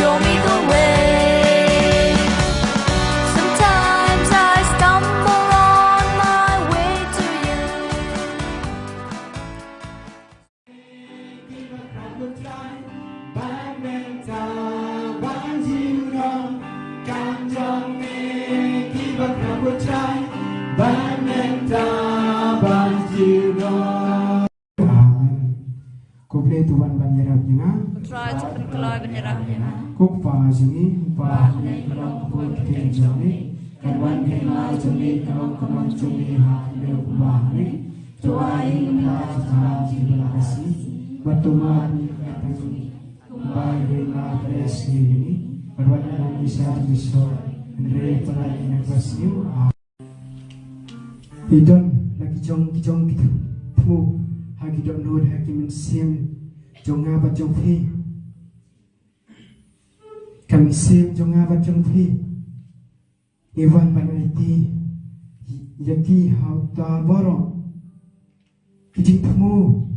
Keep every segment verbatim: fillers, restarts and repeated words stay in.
Show me the way. Sometimes I stumble on my way to you. Amen. Khublei, to wan ban ïarap ïa nga. Ko Trai, to pynkloi ban ïarap ïa nga. Ko Kpa jong ngi, Kpa ha ka long ka bor ka ktien jong ngi. Kan wan ka hima jong ngi, kan long ka mon jong ngi ha ka khyndew kumba ha ri. To ai ïa ngi mynta ka jingim jong ngi ha kane ka sngi. Bad to mad ïa ka kyrteng jong ngi kumba ïa ka ri, ka sngi jong ngi. Bad wat ïa ngi sha ka jingsuk, hynrei pynlait ïa ngi na ka sngi. Phi don la ki jong ki jong ki thmu ha ki dohnud ha ki mynsiem jong nga bad jong phi. Ka mynsiem jong nga bad jong phi. Ngi wan ban aiti ïa ki ha uta baroh ki jingthmu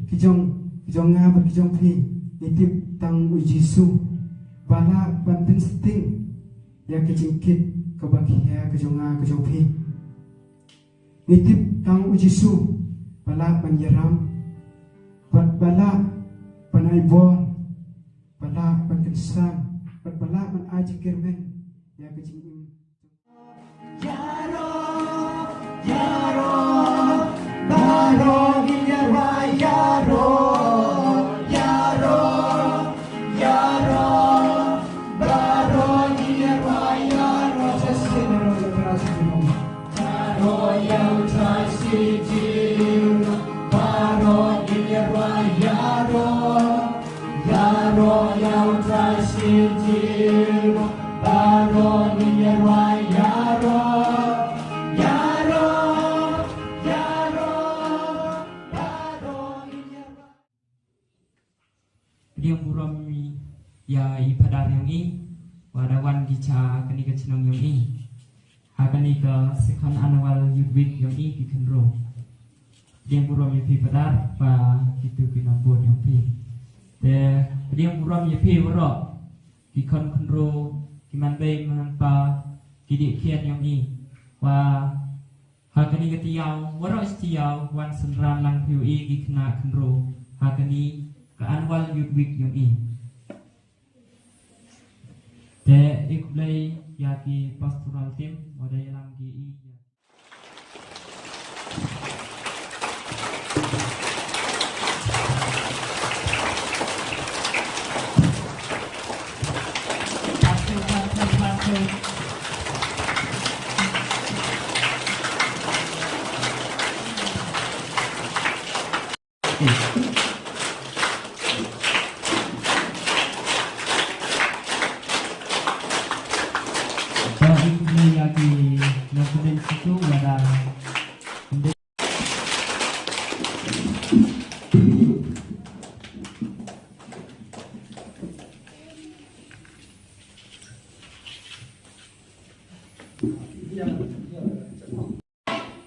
ki jong, ki jong nga bad ki jong phi. Ngi tip tang u Jisu ba lah ban pynsting ïa ka jingkit kaba khia ka jong nga ka jong phi. Ngi tip tang u Jisu ba lah ban ïaram, ba, ba lah ban ai bor, ba lah ban kynsan, ba, ba lah ban ai jingkyrmen ïa ka jingim. Ïaroh, ïaroh, baroh ngin ïaroh, ïaroh, ïaroh, ïaroh, baroh ngin ïaroh, ïaroh. Just sing it all the way. Ïaroh ïa U Trai shi jingmut, baroh ngin ïaroh, ïaroh. Ïaroh ïa U Trai shi jingmut, baroh ngin ïaroh, ïaroh. Ïaroh, ïaroh, baroh ngin ïaroh. Pdiang burom ïa i Phadar ïong i, wa da wan ki cha kani ka chnong ïong i. Ha kani ka second annual Youth Week ïong i ki khynroo. Pdiang burom ïa phi Phadar, wa kitu ki nongbud ïong phi. Te pdiang burom ïa phi waroh ki khon khynroo, ki man bei man pa, ki dih khian ïong i. Wa ha kani ka taïew, waroh shi taïew, wan synran lang phi ïa i ki khynnah khynroo ha kani ka annual Youth Week ïong i. Te i khublei ïa ki pastoral team, wa da ïalam ki i.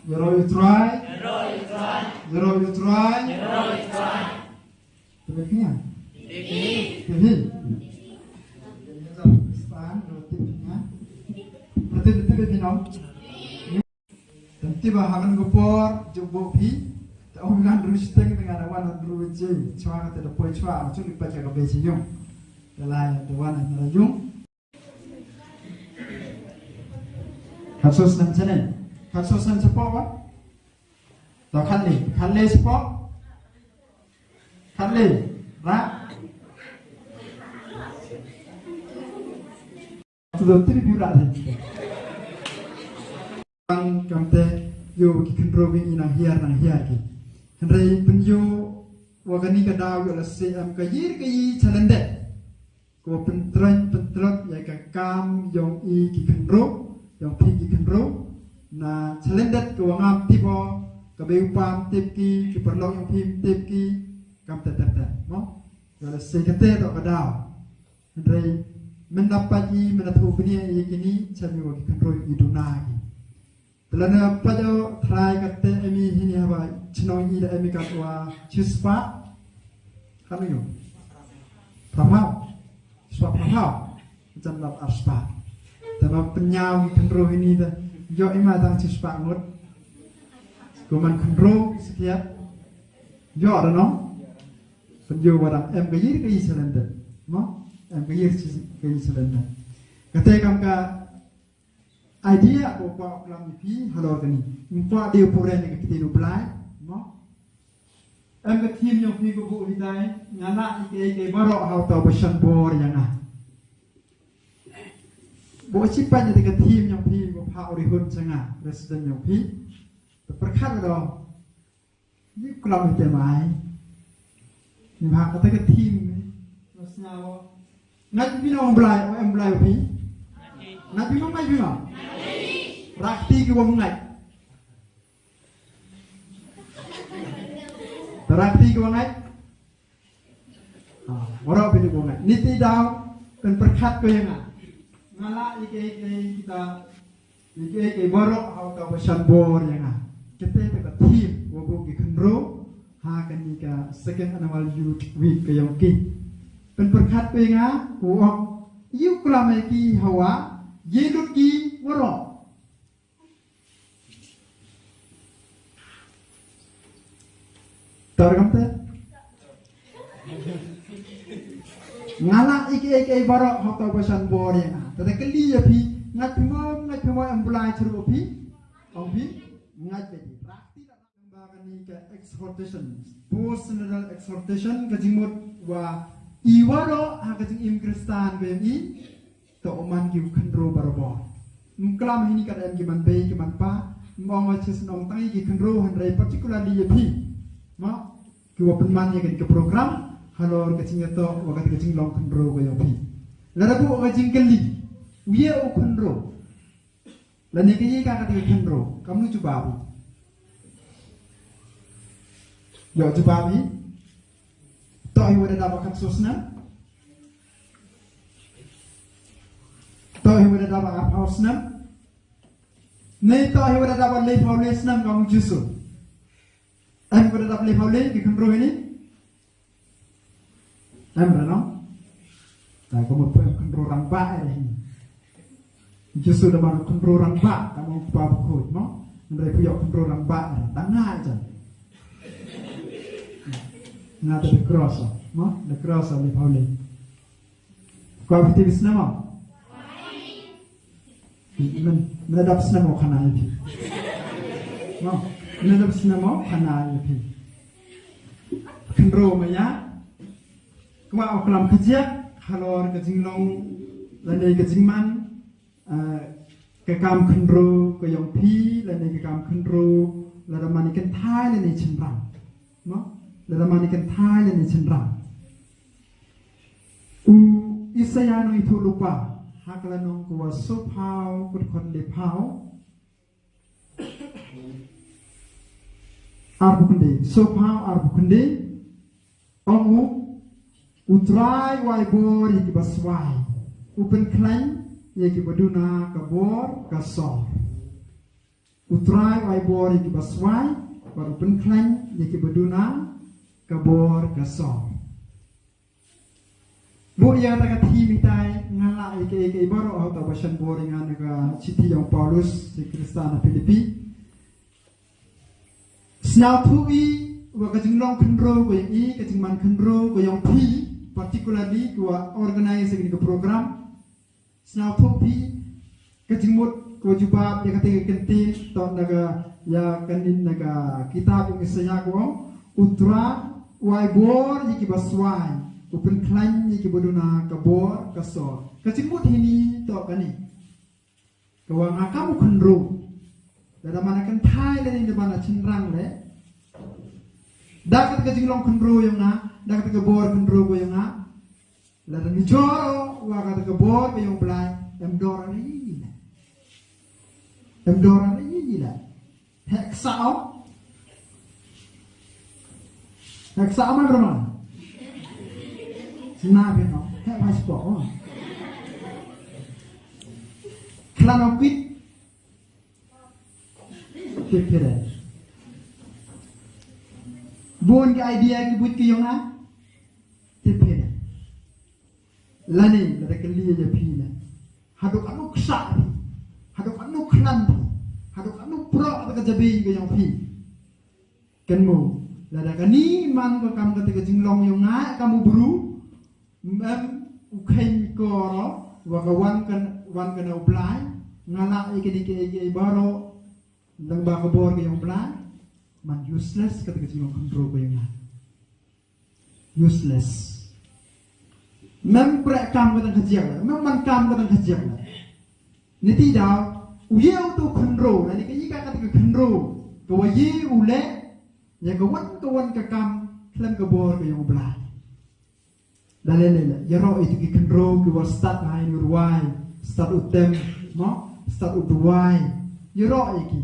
Ïaroh ïa U Trai. Ïaroh ïa U Trai. Tip phi ïa nga? Tip phi. Span, ïaroh tip phi ïa nga. Tip, tip phi ïa nga. Tang tip ba ha kane ka por jong phi. Te ong ngan ruh shiteng te ngan wan ruh jing. Chwa kata da poi chwa, chwa ni pa ka be jing. Te la da wan na yung. Khatsaw snem chane. Khatsaw snem chapoh ba? To khatle, khatle chapoh. Khatle, ra. Tu do tri biu ra de. Kam, kamte ïoh ki khynroo ki nang hiar nang hiar ki. Hynrei pynïoh wa kani ka daw ïoh lehse em ka ïir ka ïir challenges. Ko pyntrei pyntrot ïa ka kam ïong i ki khynroo, ïong phi ki khynroo. Na challenges ko wa ngam tip o, ka bei u pa ym tip ki, ki paralok ïong phi ym tip ki, kam te te te, mo? Ïa lehse kate to ka daw. Hynrei mynda pat i, mynda thoh bniah ïa kini, cham ïa wa ki khynroo i duna ki. Te lane pat ïa trai kate em i hini haba chnong i da em i katwa chispah. Kano ïa? Phraphaw. Chispah phraphaw. Jan lap ar spah. Te ba pynñiaw ki khynroo hini te. Ïoh i ma dang shi spah ngut. Ko man khynroo shi kiat. Ïoh da nong. Pynïoh ba dang em ka ïir ka ïi shalendit. Mo? Em ka ïir shi ka ïi shalendit. Kata kam ka idea ko kwah klam ïa phi halor kani. Kwah dei u pure ne ka ktien U Blai. Mo? Em ka theme jong phi ko buh hitai, nga lah ïa kiei kiei baroh ha uta uba shon bor ïa nga. Buh shi peit ïa ka theme jong phi ko pha u rihun sha nga, resident jong phi. Te pyrkhat ïa u. Ïa u klam ïa te mai. Ni ha kata ka theme ni. Nga sngew. Ngait phi na u Blai, u em Blai u phi. Ngait phi ma ngait phi ma. Rakti ki wam ngait. Tara kti ko ngai. Ah, ora pini ko ngai. Niti daw kan perkat ko ïa nga. Nga lah ïa kiei kiei kita ïa kiei kiei baroh ha uta uba shon bor ïa nga. Kita te ka theme wa buh ki khynroo ha kani ka second annual youth week ka jong ki. Kan perkat ko ïa nga ko ong ïa u klam ïa ki hawa ïa lut ki baroh. Tar kam te? Nga lah ïa kiei kiei baroh ha uta uba shon bor ïa nga. Te da kylli ïa phi, ngait phi mo, ngait phi mo em Blai shuh ruh phi? Ong phi, ngait phi. Ba kani ka exhortation, post synodal exhortation ka jingmut wa i waroh ha ka jingim Khristan ba ïa i. To u man ki u khynroo barabor. Ym klam hini ka da em ki man bei ki man pa. Ym ong wa shisnong tang ïa ki khynroo hynrei particularly ïa phi. Mo ki wa pynman ïa ka program halor ka jingïatoh wa ka jinglong khynroo ka ïa phi. Lada buh ka jingkylli u ïa u khynroo. Lane ka ïa ka ka khynroo kam nu jubab. Ïoh jubab i. To hi wa da dap khatsaw snem. To hi wa da dap arphew snem. Ne to hi wa da dap laiphew lai snem kam u Jisu. Em wa da dap laiphew lai ki khynroo ini. Em ra no. Ta ko mo poi khynroo rang ba eh. Jisu da man khynroo rang ba ta mo pa ko mo. Nrai poi khynroo rang ba eh. Tang nga aja. Nga ta the cross mo. The cross of the holy. Ko ap ti bisna mo. Men, men dap snem o khana ïa phi. No, men dap snem o khana ïa phi. Khynroo ma ïa. Kwah u klam kajia halor ka jinglong lane ka jingman, eh, ka kam khynroo ka ïong phi lane ka kam khynroo lada man i kynthai lane shynrang. No, lada man i kynthai lane shynrang. U Isaïah nongïathuhlypa ha ka lynnong kaba sawphew, ka dkhot laiphew. Arphew khyndai, sawphew arphew khyndai. Ong u, U Trai u ai bor ïa kiba swai, u pynkhlaiñ ïa kiba duna ka bor ka sor. U Trai u ai bor ïa kiba swai, bad u pynkhlaiñ ïa kiba duna ka bor ka sor. Buh ïa kata ka theme hitai, nga lah ïa kiei kiei baroh ha uta uba shon bor ïa nga, na ka shithi jong u Paulus sha ki Khristan ha Philippi. Sngewthuh i wa ka jinglong khynroo ka ïong i, ka jingman khynroo ka ïong phi, particularly ki wa organize ïa kane ka program. Sngewthuh phi ka jingmut ka jubab ïa kata ka kyntien, to na ka, ïa kane na ka kitab jong u Isaïah ka ong, U Trai u ai bor ïa kiba swai, u pynkhlaiñ ïa kiba duna ka bor ka sor. Ka jingmut hini to kane. Ka wa nga kam u khynroo. Lada man a kynthai lane lada man a shynrang leh. Da kata ka jinglong khynroo ïong nga, da kata ka bor khynroo ka ïong nga. Lada ngi jor wa kata ka bor ka ïong Blai, em dor ari ni la. Em dor ari ni la. Hek sa o. Hek sa o man rama. Sna bi no. Hek pas po o. Klan o kwit. Te phi re. Bun ki idea ki buit ki ïong nga. Te phi re. Lane, lada kylli ïa phi ne. Haduh katno ksah phi, haduh katno khlan phi, haduh katno prok kata ka jabieng ka jong phi. Kynmaw, lada kane man ka kam kata ka jinglong jong nga kam u bru, mem u kheiñ kor, wa ka wan kan, wan kan u Blai, nga lah ïa kine kiei kiei baroh, lyngba ka bor ka jong u Blai, man useless kata ka jinglong khynroo ka jong nga. Useless. Mem khreh kam ka dang ka jiak la, mem man kam ka dang ka jiak la. Niti daw, u ïa u tu khynroo, lane ka ïa ka kata ka khynroo, ka wa ïa u leh, ïa ka wan ka wan ka kam, khlem ka bor ka jong u Blai. Da leh leh leh, ïaroh ïa ki khynroo ki wa stad ha ïing u rwai, stad u tem, mo, stad u duwai, ïaroh ïa ki.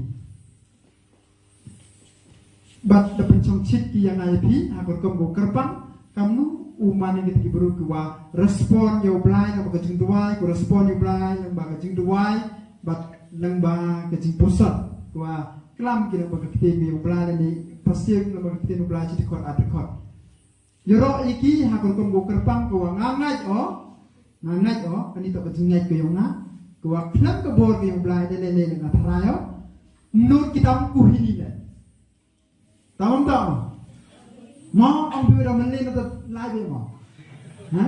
Bad da pynshong chit ki ïa nga ïa phi, ha ka rukom ko kyrpang, kamnu u man ïa ki bru ki wa respond ïa u Blai, lyngba ka jingduwai, ko respond ïa u Blai, lyngba ka jingduwai, bad lyngba ka jingpuson, ko wa klam ki lyngba ka ktien ïa u Blai, lane pasiew lyngba ka ktien u Blai, chi dkhot ar dkhot. Ïaroh ïa ki ha ka rukom ko kyrpang ko wa nga ngeit o. Nga ngeit o, kani to ka jingngeit ka yong nga. Ko wa khlem ka bor ka yong Blai da lei lei nga tharai o. Mut ki tam ku hini le. Tam tam. Mo, ong phi da men le na ta lai be mo. Ha?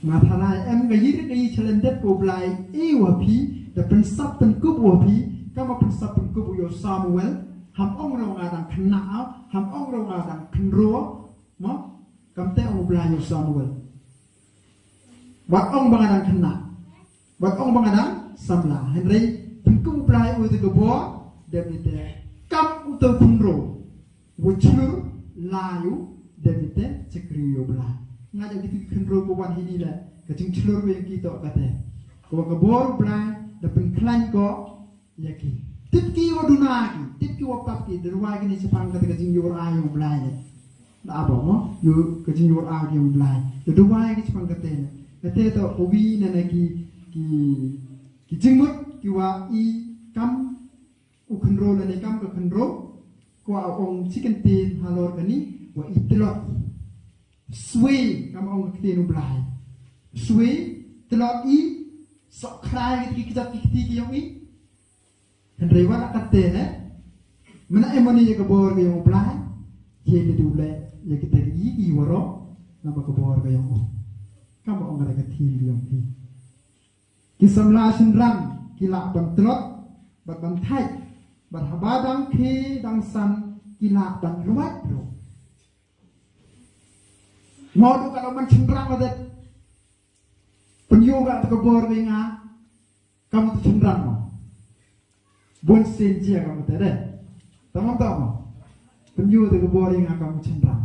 Nga tharai em ka yiri ka yi challenge ko Blai e wa phi, da pynsap pynkup wa phi, kama pynsap pynkup u ïa u Samuel, ham ong ruh nga dang khynnah, ham ong ruh nga dang khynroo, mo, kam te ong u Blai ïa u Samuel. Wat ong ba nga dang khynnah, wat ong ba nga dang samla, hynrei pynkup u Blai u te ka bor, dep ni te, kam u te khynroo. Wa chlur la ïa u, dep ni te, chakri ïa u Blai. Nga da ki khynroo ko wan hini le, ka jingchlur wa ïa ki to ka te. Ko wa ka bor u Blai, da pynkhlaiñ ko, ïa ki. Tip ki wa duna ki, tip ki wa pap ki, da duwai ki ni chapang kata ka jingïoh ai ïa u Blai le. Da abo mo, ïa ka jingïoh ai ïa u Blai. Da duwai ki chapang kata le. Kata to, ko wi na na ki, ki, ki jingmut, ki wa i kam, u khynroo lane kam ka khynroo, ko wa ong chi kyntien halor kani, wa i tlot. Swe, kam ong ka ktien u Blai. Swe, tlot i, sok khlai ki ki kjat ki kti ki yong i. Hynrei wa la kate ne, mena em mani ïa ka bor ka yong u Blai, ye te du le, ïa kita ki i i waro, na ba ka bor ka yong u. Kam ong ka ktien ka yong i. Ki samla shynrang, ki lah ban tlot, bad ban thait, bad haba dang khie dang san, ki lah ban lwait ruh. Mo du ka la man shynrang la det. Pynïoh ka ta ka bor ka nga, kam tu shynrang mo. Bun sien jia kam te de. Tamam tamam. Pynïoh te ka bor ïa nga kam u shynrang.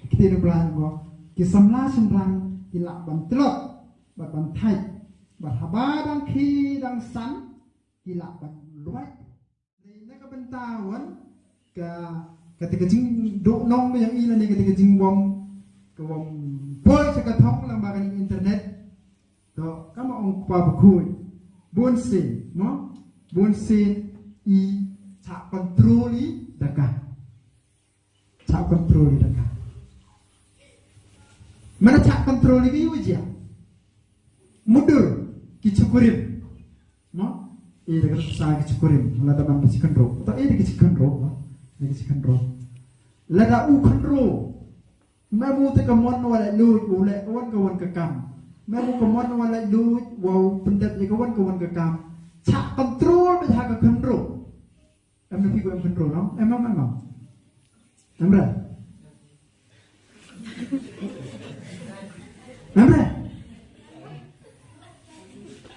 Ktien u Blai mo. Ki samla shynrang ki lah ban tlot. Bad ban thait. Bad haba dang khie dang san. Ki lah ban lwait. Dei na ka bynta wan. Ka, kata ka jingduh nong ïa i lane kata ka jingwam. Ka wam poi sa ka thong lem ba ka internet. To, kama ong kpa bakhuid. Bun sien, mo? Bun sien i chah control i da ka. Chah control i da ka. Mena chah control i ka yu jia. Mudur ki chukurim. Mo? I da ka sa ki chukurim. Mula da man ki chikandro. To i da ki chikandro, mo? Da ki chikandro. Lada u khynroo. Me mu te ka mon wa la luj, u le ka wan ka wan ka kam. Me mu ka mon wa la luj, wa u pyndep ïa ka wan ka wan ka kam. Chah control bad ha ka khynroo. Em na phi ko em khynroo, no? Em, em, em, em. Em re? Em re?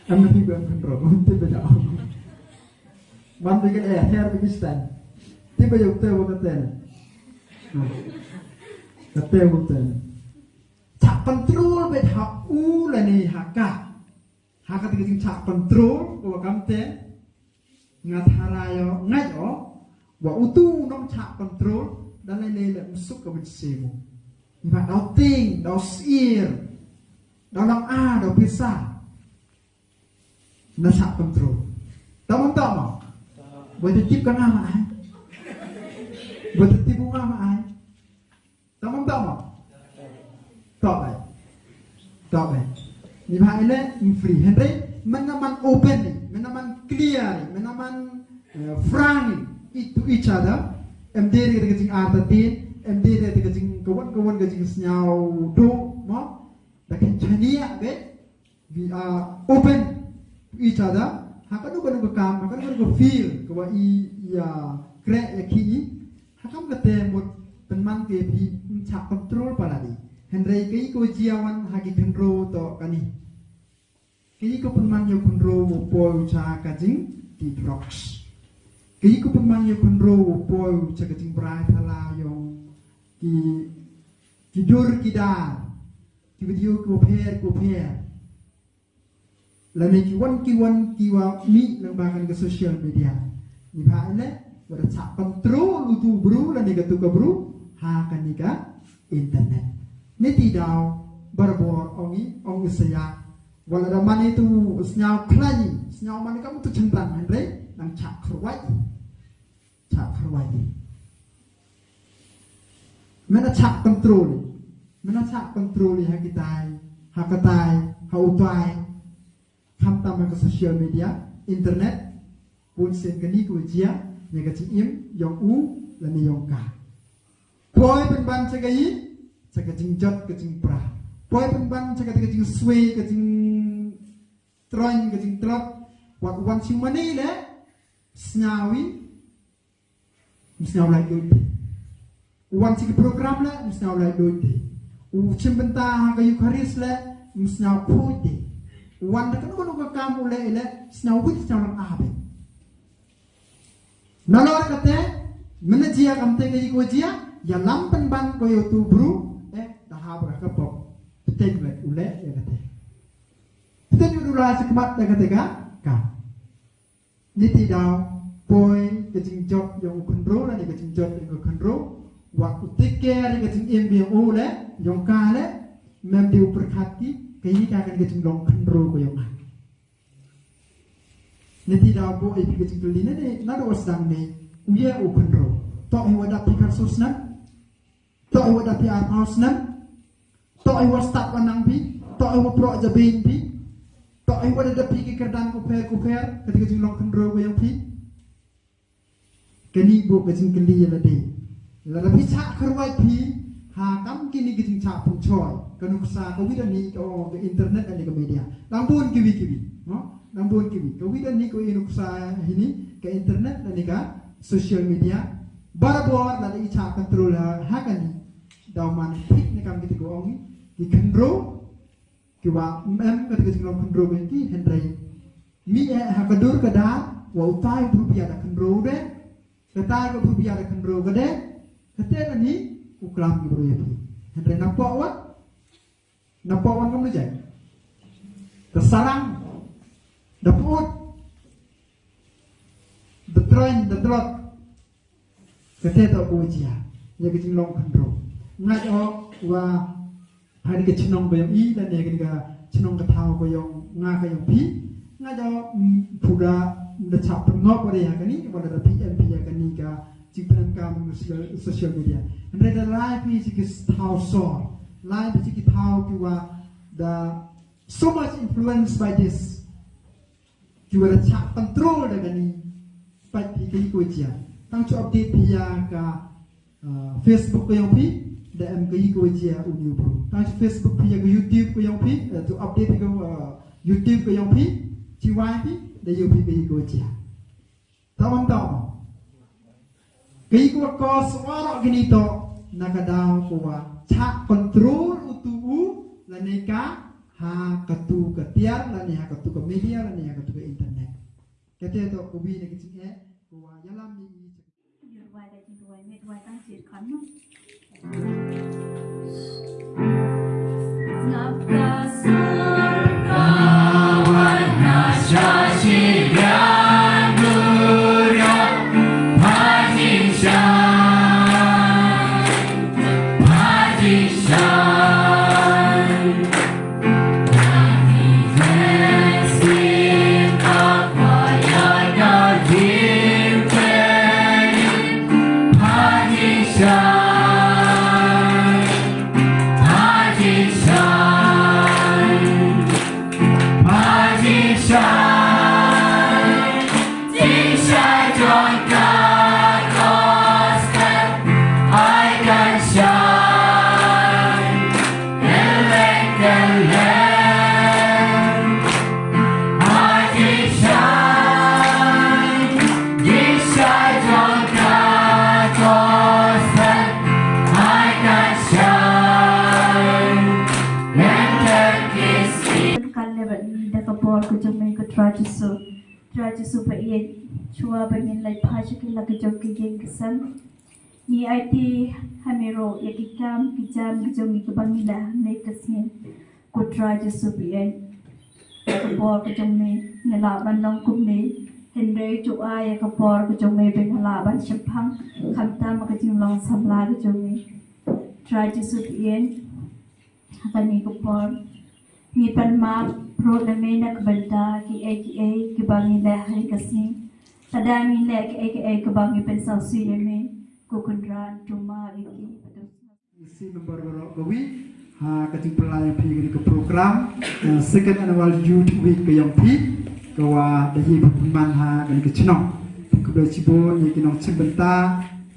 Em na phi ko em khynroo, em te beda. Man bi ka eh, her bi ki stand. Te ba yok te wa ka ten. Ka te wa ten. Chah control bad ha u lane ha ka. Ha ka te ka jingchah control, ko wa kam te. Nga tharai o, ngai o. Wa utu nong chah control, da lei lei le musuk ka wit semu. Ba dau ting, dau sir. Dau nong a, dau pisa. Na chah control. Tamam tamam. Wa te tip ka nga ma ai. Wa te tip u nga ma ai. Tamam tamam. Tok ai. Tok ai. Ni ba ile free. Hynrei mynta man open ni, mynta man clear ni, mynta man eh, frank ni to each other. Em dei re ka jingartatien, em dei re ka jing kawan kawan ka jingsngew duh mo. Da kan chania be. We are open to each other. Ha kano kano ka kam, ha kano kano ka field ka wa i ya kre ya ki i. Ha kam ka te mut pynman ke phi ym chak control pala di. Hynrei ka i ko jia wan ha ki khynro to kani. Ka i ko pynman yo khynro wo poi cha ka jing ki drugs. Ka i ko pynman yo khynro wo poi cha ka jing brai thala yong ki ki dur ki dar. Ki video ko pher ko pher. Lane ki wan ki wan ki wa mih lang ba kan ka social media. Ni ba ile wa da chak control utu bru lane ka tu ka bru ha kani ka internet. Ni ti daw barabor ong i ong i saya. Wala da mani tu sngew khlaiñ, sngew mani kam tu chentang hynrei nang chak khrwai. Chak khrwai. Mynta chak control. Mynta chak control ha kitai, ha katai, ha utai. Khamtam ha ka social media, internet, bun sien kani ko jia, ïa ka jingim yong u lane yong ka. Poi pynban cha ka i, cha ka jingjot ka jingpra. Poi pynban cha ka jingswei ka jingtroiñ ka jingtlot. Wat wan shu mane le sngew i, ym sngew lai doi te. U wan sha ki program le ym sngew lai doi te. U shim bynta ha ka Eucharist le ym sngew khuid te. U wan da kano kano ka kam u le le sngew wit sngew lang ah be. Nalor kate mynta jia kam te ka i ko jia ïalam pynban ko ïa utu bru eh da ha ba ka pop. Pyntek le u le ïa kate. Pyntek u la sha khmat da kate ka kam. Ni ti daw poi ka jingjot yong u khynro lane ka jingjot yong u khynro. Wa u take care ka jingim yong u le yong ka le. Mem di u pyrkhat ki ka i ka kan ka jinglong khynro ko yong ka. Ni ti daw poi ka jingkylli ne ne na do sdang ne u ye u khynro. To u wa da pi kar sus na. To i wa da phi arphew snem. To i wa stad wa nang phi. To i wa proh jabein phi. To i wa da phi ki kyrdan ku pher ku pher. Kati ka jinglong khynro wa yang phi. Kani bu ka jingkylli ïa lade. Lada phi chak kyrwai phi. Ha kam kini ka jingchak pynchoi. Ka nuksa ka wi da ni ka ong ka internet ani ka media. Dang bun kiwi kiwi. No? Dang bun kiwi. Ka wi da ni ka wi nuksa hini ka internet ani ka social media. Barabor lada i chak control ha, ha kani. Daw man thik ne kam kiti ko ong ki khynro ki wa em ka ti ka jinglong khynro ki hynrei mi eh ha ka dur ka dar wa utai bru bia da khynro de kata ka bru bia da khynro ka de kata na ni u klam ki bru ya phi hynrei na pok wa na pok wan kam jai da sarang da put da troin da drot. Kate to ko jia ïa ka jinglong khynro. Nga jo wa ha ka chnong ba yong i lane ka chnong ka thaw ko yong nga ka yong phi. Nga jo pura da chap pynngop ba ya kani ba da phi em phi ya kani ka jingpynang ka social media. Hynrei da lai phi chi ki thaw sor lai phi chi ki thaw ki wa da so much influenced by this. Ki wa da chak control da kani pait phi ka i ko jia. Tang chu update phi ya ka Facebook ka yong phi da em ka i ko jia u new bro. Tang chu Facebook phi ya ka YouTube ka yong phi to update phi ka YouTube ka yong phi. Chi wai phi da yong phi ka i ko jia. Tawang tawang. Ka i ko ko swaro kini to na ka daw ko wa chak control utu u lane ka ha ka tu ka tiar lane ha ka tu ka media lane ha ka tu ka internet. Kate to ko wi na ka jing eh ko wa yalam ni i. Por ka jong me ko Trai Jisu. Trai Jisu ba ïeit, shuwa ba ngin leit phai sha ki la ka jong ki ïing ki sem, ngi aiti ha me ruh ïa ki kam ki jam ki jong ngi kiba ngi leh ha kane ka sngi. Ko Trai Jisu ba ïeit, ïa ka por ka jong me nga lah ban long kumne, hynrei to ai ïa ka por ka jong me ba nga lah ban shemphang khamtam ka jinglong samla ka jong me. Trai Jisu ba ïeit, ha kane ka por ngi pan map ruh na me na ka bynta kiei kiei kiba ngi leh ha ka sngi. Lada ngi leh kiei kiei kiba ngi pynsngewsih ïa me, ko Kynrad, to map ïa ki. Isi member baroh kawei ha ka jingpynlait ïa phi kane ka program, eh, Second Annual Youth Week ka jong phi, ka wa da ïa phi pynman ha kane ka chnong. Khublei shibun ïa ki nongshim bynta,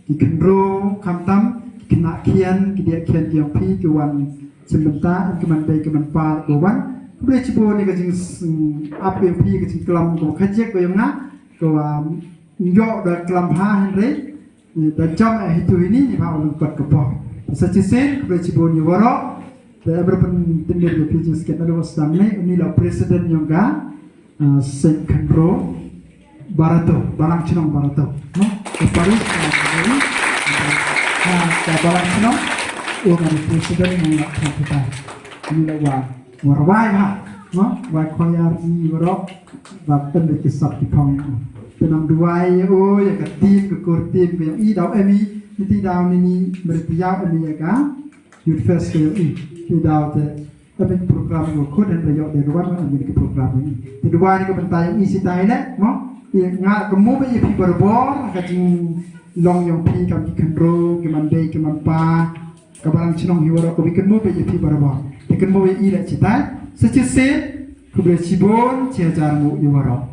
ki khynroo, khamtam ki khynnah khian, ki diah khian ki jong phi, ki wan shim bynta, ki man bei ki man par, ki wan. Khublei shibun ïa ka jing ap ïa phi ka jingklam ka khajek ka jong nga, ka wa ïoh da klam ha hynrei da jam eh hitu hini ni ba u lyngkot ka por. Sa shisien khublei shibun ïa waroh. Te em ruh pyntimir ïa phi jingskhem na wa sdang ne, uni la president jong ka, ah, Saint Khandro Barato, Balang Chnong Barato. No? Ka parish, ah, ka Balang Chnong, u ka president jong ka kita. Uni la wa, wa rwai ha, no? Wa choir ni waroh. Ba pynbeit ki sap ki phong ïa u. Te nang duwai ïa u, ïa ka team, ka core team, ka jong i daw em i, niti daw nini, meri ti ïaw em i ïa ka Youth Fest ka jong i. Ti daw te, em i program ïa u khun, hynrei ïoh de ruan, em i ki program ïa i. Te duwai ïa ka bynta ïa i sitai leh, mo? Ïa nga ka mo ba ïa phi barabor, ka jinglong jong phi, kam ki khynroo, ki man bei, ki man pa, ka Balang Chnong hi waroh, ka wi kynmaw ba ïa phi barabor. Te kynmaw ïa i leh sitai. Sa shisien, khublei shibun, shi hajar nguh ïa waroh.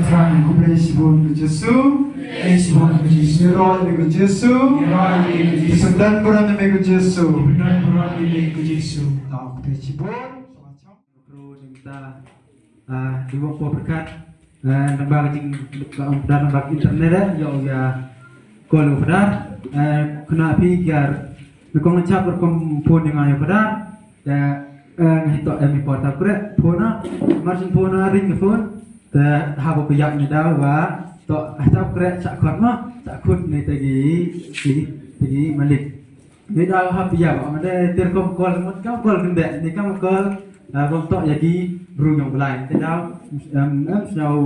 Try. Khublei shibun ko Jisu. Khublei shibun ko Jisu. Ïaroh ïa me ko Jisu. Ïaroh ïa me ko Jisu. Ïa pyndonkam ïa me ko Jisu. Tang khublei shibun. Kru jingta, ah, di wong ko pyrkhat, eh, namba ka jing, ka ong Phadar namba ka internet, eh, ïa u ïa call u Phadar, eh, kena phi ïar nyukong chap rukom phone ïa nga ïa u Phadar, eh, eh, nga hi to em i por ta kre, phone na, marjin phone na ring phone, te haba phi ïap ni da wa, To, ah, tap krek chak khot ma, chak khot ni tagi, tagi, tagi malik. Ni da hap ya ba ma de ter kom kol mut kam kol kende ni kam kol, ah, bom to ya ki bru yong belai. Te da, em, em, sñiaw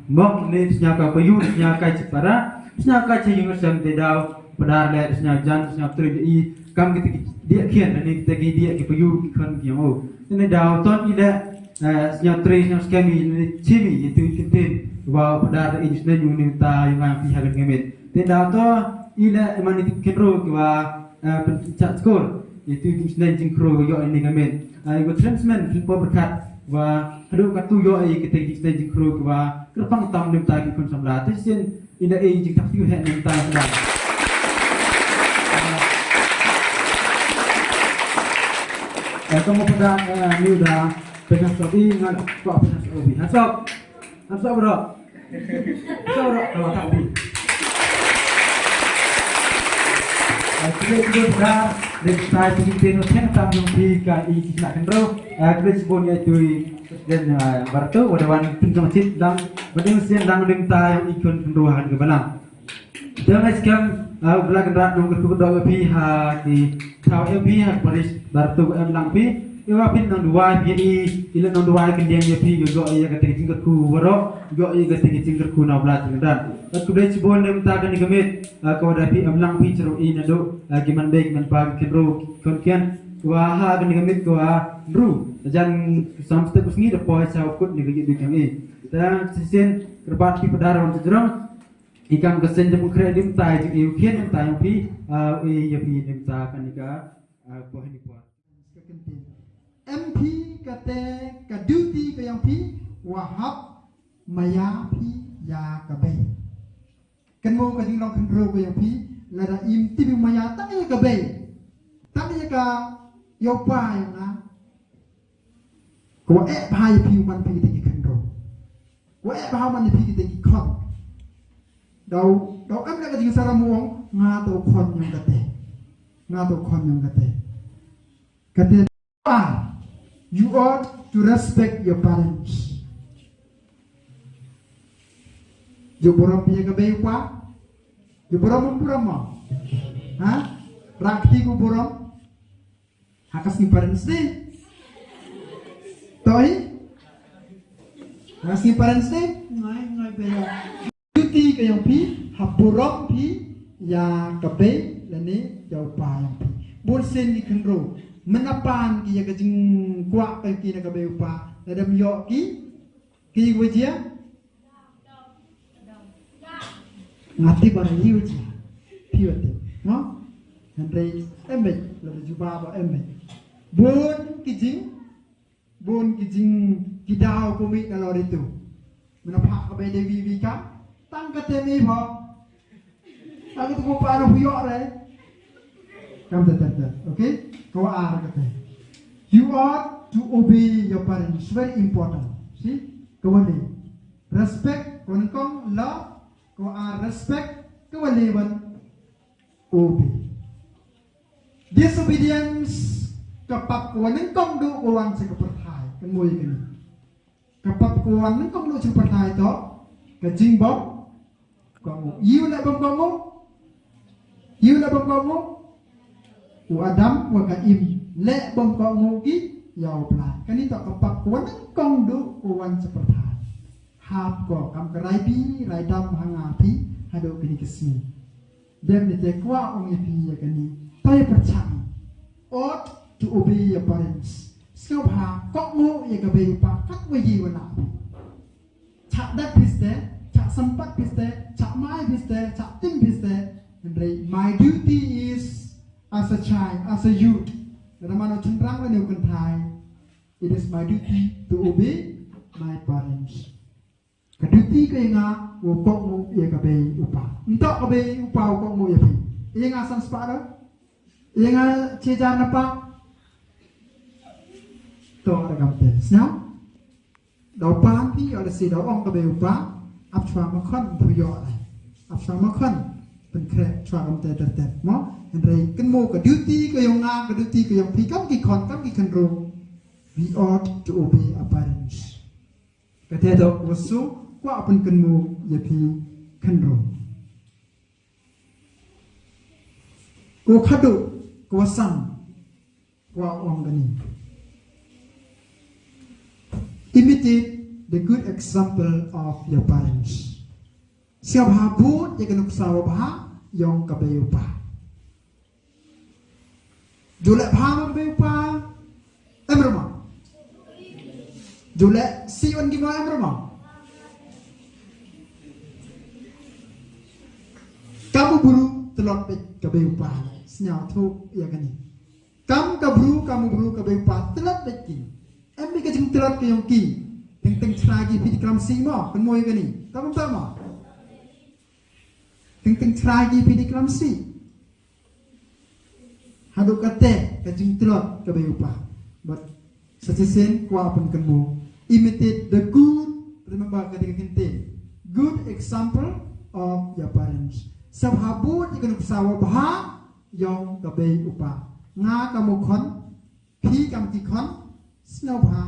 mok ni sñiaw ka payu, sñiaw ka chipara, sñiaw ka chiyung sem te da, padar le sñiaw jan, sñiaw tri i, kam ki tagi dia kian ni tagi dia ki payu ki khon ki yong o. Ni da ton i le, eh, sñiaw tri, sñiaw skemi, ni chimi, itu i tintin. Wa padar i sñiaw ni ta yong ngang pi hagan ngemit. Te da to i le emani ti khenro ki wa, eh, pen chat skor. Itu itu snen jingkro yo ini ngamen. Eh, wa trensmen kin po berkat wa hadu katu yo i kita itu snen jingkro ki wa kerpang tam nim ta ki kun samla. Te sin ina i jingtak tiu he nim ta samla. Eh, kamu pada, eh, ni udah pegang sobi ngan kok pegang sobi. Hasok. Hasok bro. Hasok bro. Kalau tak di. Eh, kita juga dah dari saya pun tengok tengok tam yang di ka i kita kan bro. Eh, kita sebutnya itu dan, eh, bertu wadawan pinjong sit dan pada mesin dan lim ta yang ikon kenduhan ke balang. Te ngai skhem, ah, u Blai Kynrad nong kyrkhu kyrdoh ïa phi ha ki thaw ïa phi ha parish Bartu em lang phi. Ïa wa phin nang duwai phi ïa i, i la nang duwai kyndiang ïa phi, ïa ïoh ïa kata ka jingkyrkhu waroh, ïoh ïa kata ka jingkyrkhu na u Blai Kynrad. Ïa khublei shibun na bynta kane ka miet, ah, ka wa da phi em lang phi sharum i naduh, ah, ki man bei ki man pa ki khynroo ki khon kian. Ka wa ha kane ka miet ka wa ru, jan sam step u sngi da poi sa u kut ne ka ïa dei kane. Te shisien kyrpad phi padar wan sa jrong. I kam ka seng jong u Khreh lim tai jong i u khian lim tai jong phi, ah, u i ïa phi lim tai kane ka, ah, por hi por. Em phi kata ka duty ka jong phi, wa hap maya phi ïa ka bei. Kan mo ka jinglong khynroo ka jong phi, lada im tip maya tang ïa ka bei. Tang ïa ka ïa u pa ïa nga. Ko eh bha ïa phi u man phi kita ki khynroo. Ko eh bha u man ïa phi kita ki khon. Daw, daw em na ka jingsarong mo ong, nga to khon yong kata. Nga to khon yong kata. Kata, ah, you ought to respect your parents. Ju burom phi ïa ka bei u pa. Ju burom, burom mo. Ha? Rakti ku burom. Ha ka sngi Parents' Day. Toi? Ha ka sngi Parents' Day. Ngai, ngai bela. Duty ka jong phi, ha burom phi ïa ka bei lane ïa u pa jong phi. Bun sien ki khynroo mynta pan ki ïa ka jingkwah ka ki na ka bei u pa. Lada ym ïoh ki, ki wa jia. Nga tip ba ïa u jia. Phi wa tip. Mo? Hynrei em beit, lada jubab ba em beit. Bun ki jing, bun ki jing, ki daw ko mih na lor itu. Mynta phah ka bei dei wi wi kam. Tang kata mih pho. Tang kata ko pa na hu ïoh re. Kam ta ta ta. Okay? Ka wa ar kata. You ought to obey your parents. Very important. See? Ka wa ni. Respect, ka wa nyngkong, love, ka wa ar respect, ka wa eleven, obey. Disobedience, ka pap ka wa nyngkong duh ka wan sha ka pyrthai, kan mo ïa kane. Ka pap ka wa nyngkong duh sha ka pyrthai to, ka jingbym kohnguh. Ïa u leh bym kohnguh? Ïa u leh bym kohnguh? U Adam wa ka Im leh bym kohnguh ki ïa u Blai. Kane to ka pap ka wa nyngkong duh ka wan sha pyrthai. Hap ko kam ka rai bi, rai dam ha nga phi, haduh kine ki sngi. Dem ni te kwah ong ïa phi ïa kane. Pyrshang. Ought to obey your parents. Sngewbha kohnguh ïa ka bei u pa kat wa ïa wa lah. Chah dat piste, chah sympat piste, chah mai piste, chah tim piste. Hynrei my duty is as a child, as a youth. Lada man u shynrang lane u kynthai. It is my duty to obey my parents. Ka duty ka ïa nga, u kohnguh ïa ka bei u pa. Nto ka bei u pa u kohnguh ïa phi. Ïa nga san spah da? Ïa nga shi hajar na pa? To da kam te. Sñiaw? Da u pa phi ïa lehse da ong ka bei u pa. Ap chwa ma khon phi ïoh lai. Ap chwa ma khon. Pynkhreh chwa kam te ter ter. Mo? Hynrei kynmaw ka duty ka ïa nga, ka duty ka ïa phi kam ki khon, kam ki khynroo. We ought to obey our parents. Kata to wa shu kwah pynkynmaw ïa phi khynroo. Ko khadduh, ko wa san, ko wa ong kani. Imitate the good example of your parents. Sngewbha bud ïa ka nuksa wa bha yong ka bei u pa. Ju leh bha ma ka bei u pa em ruh ma? Ju leh sih wan ki ma em ruh ma? Kam u bru tlot beit ka bei u pa, sngewthuh ïa kani. Kam ka bru, kam u bru ka bei u pa tlot beit ki. Em bi ka jingtlot ka yong ki. Teng teng chrai ki phi di klam sih ma, kan mo ïa kani. Kam ta ma. Teng teng chrai ki phi di klam sih. Haduh kata ka jingtlot ka bei u pa. But sa shisien kwah pynkynmaw, imitate the good, remember ka dei ka ktien, good example of your parents. Sngewbha bud ïa ka nuksa wa bha yong ka bei u pa. Nga kam u khon, phi kam ki khon, sngewbha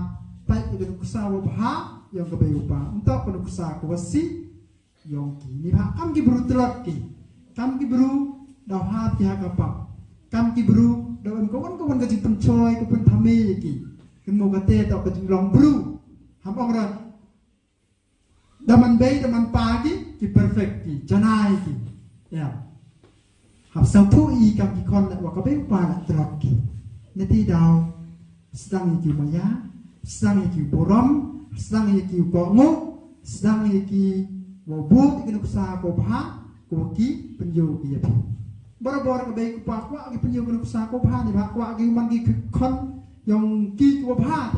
peit ïa ka nuksa wa bha yong ka bei u pa. Ym toh ka nuksa ka wa sih yong ki. Neibhah kam ki bru tlot ki. Kam ki bru daw hap ki ha ka pap. Kam ki bru daw em ka wan ka wan ka jingpynshoi, ka pynthame ïa ki. Kan mo kata toh ka jinglong bru. Ham ong ra da man bei da man pa ki, ki perfect ki, janai ki. Ïa. Hap sngewthuh i kam ki khon la wa ka bei u pa la tlot ki. Nati daw sdang ïa ki maya, sdang ïa ki burom, sdang ïa ki kohnguh, sdang ïa ki wa bud ïa ki nuksa ko bha, ko ki pynïoh ki ïa phi. Barabor ka bei ka pa kwah ki pynïoh ki nuksa ko bha, neibhah kwah ki man ki khon yong ki ko bha.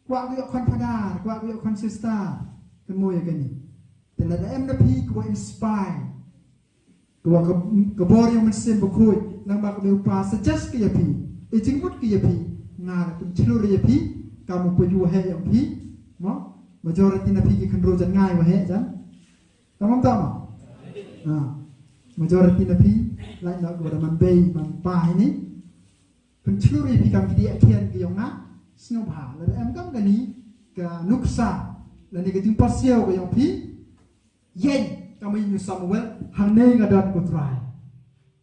Kwah ki ïoh khon phadar, kwah ki ïoh khon sister. Kan mo ïa kani. Te lada em na phi ko wa inspire. Ka wa ka, ka bor yong Mynsiem Bakhuid, lang ba ka bei u pa suggest ka ïa phi, i jingmut ka ïa phi, nga la pynchlur ïa phi, kam u pa ju wa heh yong phi, mo, majority na phi ki khynroo jan ngai wa heh jan. Kam ong ta mo? Ah, majority na phi, like na ko da man bei, man pa hi ni, pynchlur ïa phi kam ki diah khian ki yong nga, sngewbha, lada em kam kani, ka nuksa, lane ka jingpasiaw ka yong phi, Ïeng, ka mei u Samuel, hangne nga don ko Trai.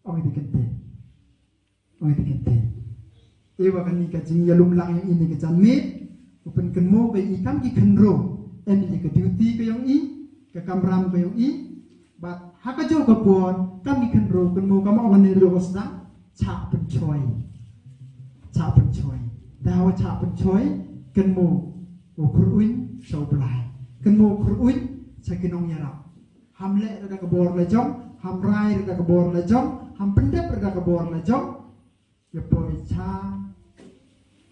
Ong i dei kynthei. Ong i dei kynthei. Ïa wa kani ka jingïalum lang ïa ine ka janmiet, u pynkynmaw ka i kam ki khynroo, em ïa ka duty ka yong i, ka kamram ka yong i, bad ha ka jong ka por, kam ki khynroo, kynmaw kam ong ne ruh ka sdang, chah pynshoi. Chah pynshoi. Da wa chah pynshoi, kynmaw u khruiñ sha u Blai. Kynmaw u khruiñ sha ki nongïarap. Ham leh da ka bor la jong, ham rai da ka bor la jong, ham pyndep da ka bor la jong. Ïa poi cha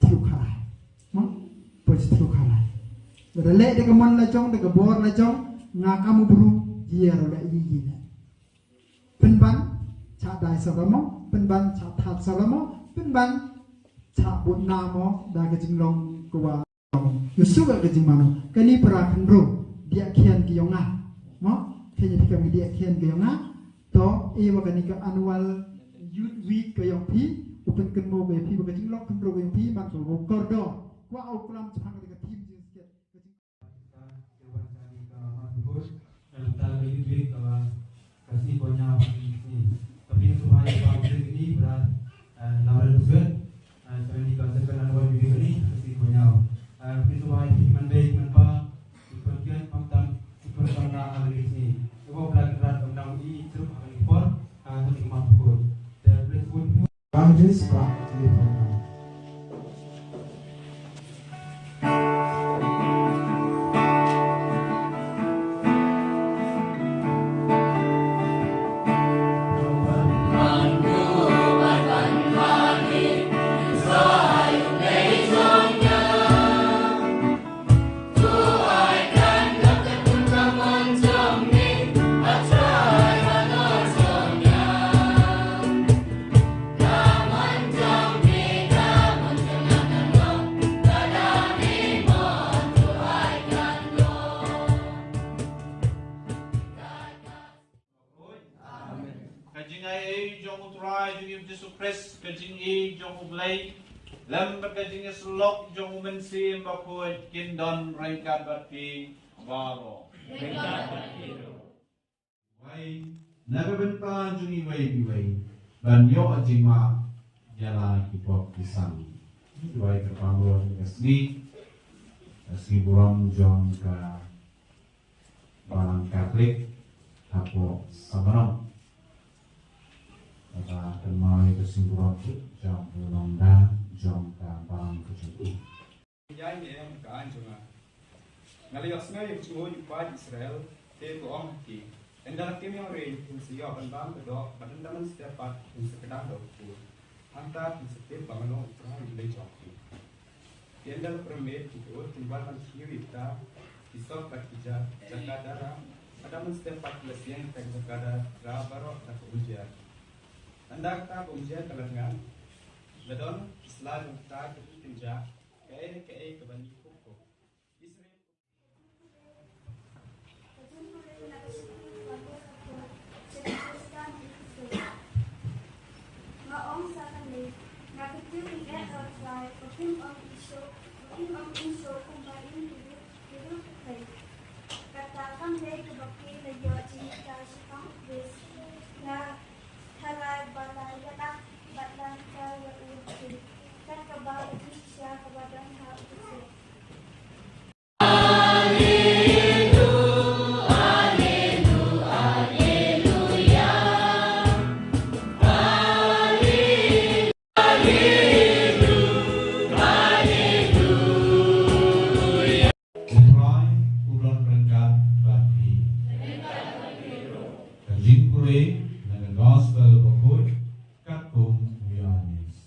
thlu khalai. Mo? Poi cha thlu khalai. Da leh da ka mon la jong, da ka bor la jong, nga kam u bru, ïa ro leh ïa ïa leh. Pynban, cha dai sa mo, pynban, cha that sa mo, pynban, cha bud na mo, da ka jinglong ka wa. Ïa shu ka jingmano. Kani para khynroo, diah khian ki yong nga. Mo? Kani phi kam ki diah khian ki yong nga. To, e wa kani ka annual Youth Week ka yong phi, u pynkynmaw ka yong phi, wa ka jinglong khynroo ka yong phi, man ko ko kordor. Kwah u klam chapang ka theme jingskhet. Ka jing- Ka wan ka ni ka ma tu ko. Ka ta ka Youth Week ka Ka sngi Kohnïaw ka sngi. Ka phi sngewbha ïa ka ba u dei kini bra, eh, Lawrence Wet. Eh, sa kani ka second annual meeting kani ka sngi Kohnïaw. Eh, phi sngewbha ïa phi man dei man pa, phi pyrkhat pam tam, phi pyrkhat na ha kani ka sngi. Ïa ba u Blai Kynrad un nang i trup ha kani ka por, eh, ha kani ka month ko. Te please put Evangelist Park Liverpool. Ka jingaiei jong u Trai jong ngi u Jisu Khrist, ka jingïeit jong u Blei, lem bad ka jingïasyllok jong u Mynsiem Bakhuid, kin don ryngkat bad phi baroh. Ai, na ka bynta jong iwei pa iwei ban ïoh jingmap ïa la ki pop ki san. Duwai kyrpang ruh ka sngi, ka sngi burom jong ka Balang Katholik hapoh Samarang. Kata kynmaw ïa ka sngi burom jong u nongda jong ka Balang Katholik. Ïa ngi em ka aiñ jong nga. Nga la ïohsngew ïa ka jingmut u paid Israel, te ka ong ha ki, ynda la kem ïa u riñ, phin sa ïoh ban bam ka doh, bad ynda mynstep pat phin sa kdang da u kpur. Hangta phin sa tip ba nga long u Trai U Blei jong phi. Te ynda la pyrmit, phin sa ud, phin wan ban khiew ïa kita ki sop bad ki ja-, jaka dara. Bad ynda mynstep pat ki la siang kita ki jaka dara baroh da ka umjer. Ynda kata ka umjer ka la tngan, la don ki sla jong kita ki kynja, kaei re kaei kaba ngi kup kup. Israel. Nga ong sa kane, nga kyntu ïa u Trai, ba kin ong ïa u, ba kin ong ïa u kumba in ïa u, ïa u pyrthei. Kata kam dei kaba phi la ïoh jingmyntoi shaphang u Khrist. Nga tharai ba la ïalam bad la ïathuh ïa u, kat kaba u jingshisha kaba don ha u Khrist. U Trai u don ryngkat bad phi. Ka jingpule na ka Gospel bakhuid katkum u Ïoannis.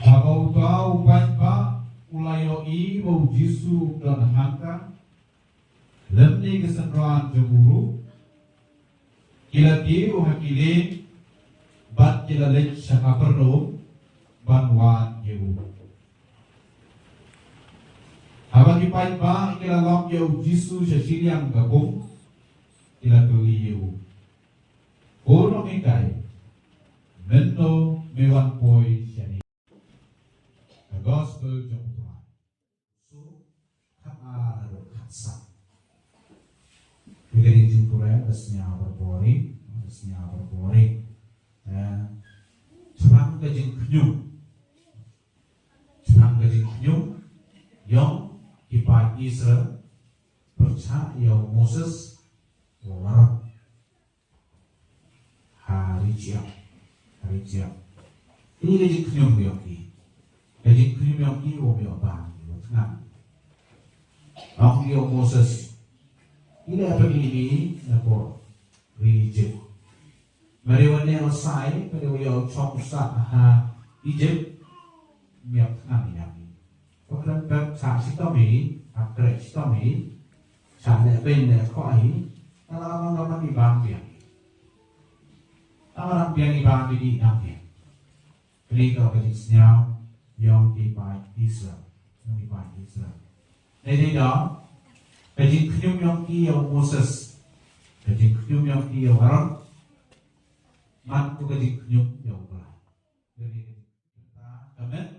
Haba uta u paidbah u la ïohi ba u Jisu u don hangta, lymne ki synran jong u ruh, ki la kiew ha ki lieng bad ki la leit sha Kapernaum ban wad ïa u. Haba ki paidbah ki la lap ïa u Jisu sha shiliang ka kum, ki la kylli ïa u, "Ko Nonghikai, mynno me wan poi shane?" Ka Gospel jong u Trai. Sura khatsan haduh khatsaw. Kane ka jingpule ka sngew bor bor, ka sngew bor bor. Eh, shaphang ka jingkhñium, shaphang ka jingkhñium ïong ki paid Israel pyrshah ïa u Moses u warap ha ri Jiap, ha ri Jiap. Kane ka jingkhñium ïong ki, ka jingkhñium ïong ki, u ïong ba, u thngan. Ong ïa u Moses, i la pynlip ïa ngi na pdeng ri Ijipt. Mariwa ne u Sai, mariwa ïa u chong u sah ha Ijipt, ngi ïa thngan ïa ngi. Ko kren pep sa shitom i, ha kre shitom i, sa ne pen ne ko i, ta la ong ka man i bam biang. Ta la biang i bam i di dang biang. Kane ka ka jingsngew ïong ki paid Israel, ïong ki paid Israel. Dei dei da ka jingkhñium ïong ki ïa u Moses, ka jingkhñium ïong ki ïa u Aaron, man ko ka jingkhñium ïa u Blei. Dei dei ka jingkhñium ka met,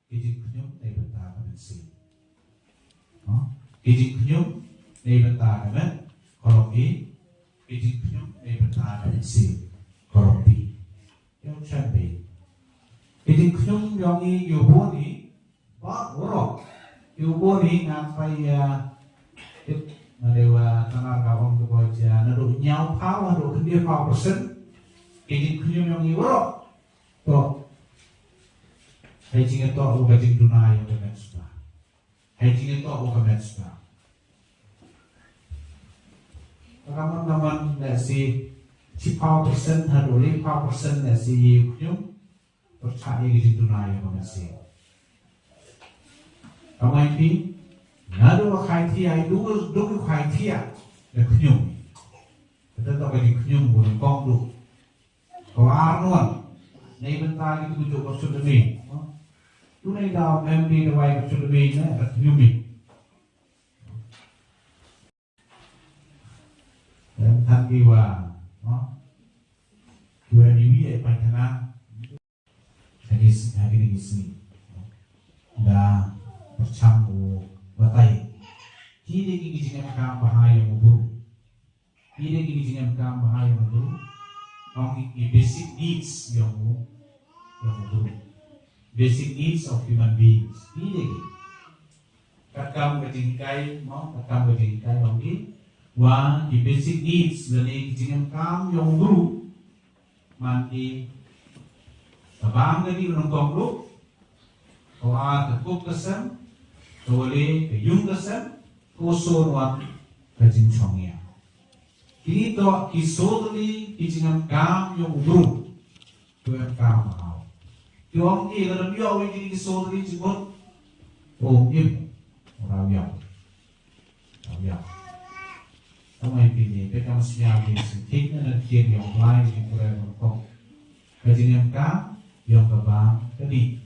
ka jingkhñium dei bynta ka mynsiem. Ki jingkhñium dei bynta ka met, ka lok i, ka jingkhñium dei bynta ka mynsiem, ka lok i. Ïa u Chan Bey. Ki jingkhñium ïong i ïa u bun i, ba u rok. Ïa u bun i ngan poi ïa, tip, nga dei wa tang ar ka ong tu ko ïa, naduh hynñiew phaw, naduh khyndiat phaw percent. Ki jingkhñium ïong i u rok. To. Hei jingïatoh u ka jingduna ïa u ka met spa. Hei jingïatoh u ka met spa. Ka man ka man lehse shiphaw percent haduh laiphaw percent lehse ïa u khñium. Pyrshah ïa ka jingduna ïa ka met spa. Ka mai phi, naduh ka khai thiah, duh, duh ka khai thiah, ka khñium. Kata to ka jingkhñium u nyngkong duh. Ko ar nuan. Nei bynta ki tu jok ka sut demi. Tu nei da em di da wai ka sut demi ne ka nyumi. Em than ki wa. Tu em di wi e pai thana. Hagi s-, hagi ni sngi. Da pyrchang u batai. Ki jingem kam bha ïa u bru. Ki dei ki jingem kam bha ïa u bru. Ong ki basic needs ïa u, ïa u bru. Basic needs of human beings. Ki dei ki. Katkam ka jinghikai, no, katkam ka jinghikai ong ki. Wa ki basic needs lane ki jingem kam ïa u bru. Man ki, ka bam ka dih, nyngkong ruh, ka ar ka kup ka sem, ka wale ka yung ka sem, ka uso ruh ka jingchong ïa. Kini toh ki soo tylli ki jingem kam ïa u bru. Ki em kam bha. Ki ong ki, lada ym ïoh ïa kini ki soo tylli jingmut, um im. Ora ïoh. Ïa. Tang ïa phi ne, phi kam sngewthuh phi sngewthuh na ktien ïong Blai, ïong Blai ban kong. Ka jingem kam ïong ka bam ka dih.